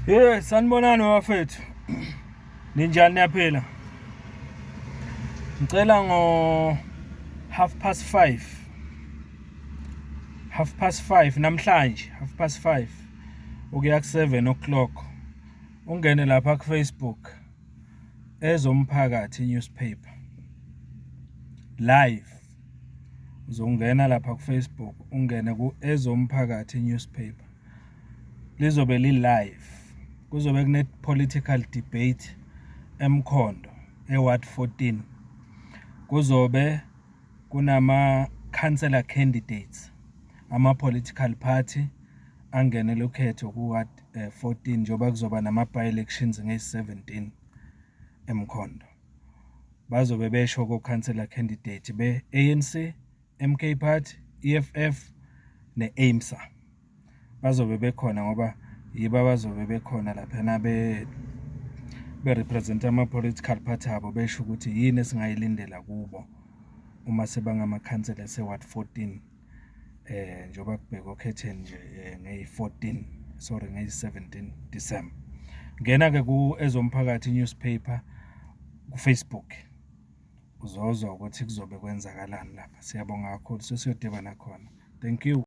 Hey, sanibonani bafethu. Ninjani, niyaphila? Ngicela ngo 5:30. 5:30 namhlanje, 5:30 ukuya ku 7 o'clock. Ungene lapha ku Facebook, Ezomphakathi newspaper. Live. Uzongena lapha ku Facebook, ungene ku Ezomphakathi newspaper. Lizobe li live. Kuzobe kune political debate eMkhondo, eWard 14. Kuzobe kunama councillor candidates, ama political party angenele ukhetho ku-Ward 14, njengoba kuzoba nama by elections ngeyi-17 eMkhondo. Bazobe besho ko-councillor candidate be-ANC, MK Party, EFF ne-AIMSA. Bazobe bekhona ngoba yibo abazobe bekhona laphana be-represent ama-political party abo, besho ukuthi yini esingayilindela kubo uma sebangamakhansela ase-Ward 14, njengoba kubhekwe okhethweni nje ngeyi-14, sorry, ngeyi-17 December. Ngena-ke ku-Ezomphakathi newspaper ku-Facebook, uzozwa ukuthi kuzobe kwenzakalani lapha. Siyabonga kakhulu, sesiyodibana khona. Thank you.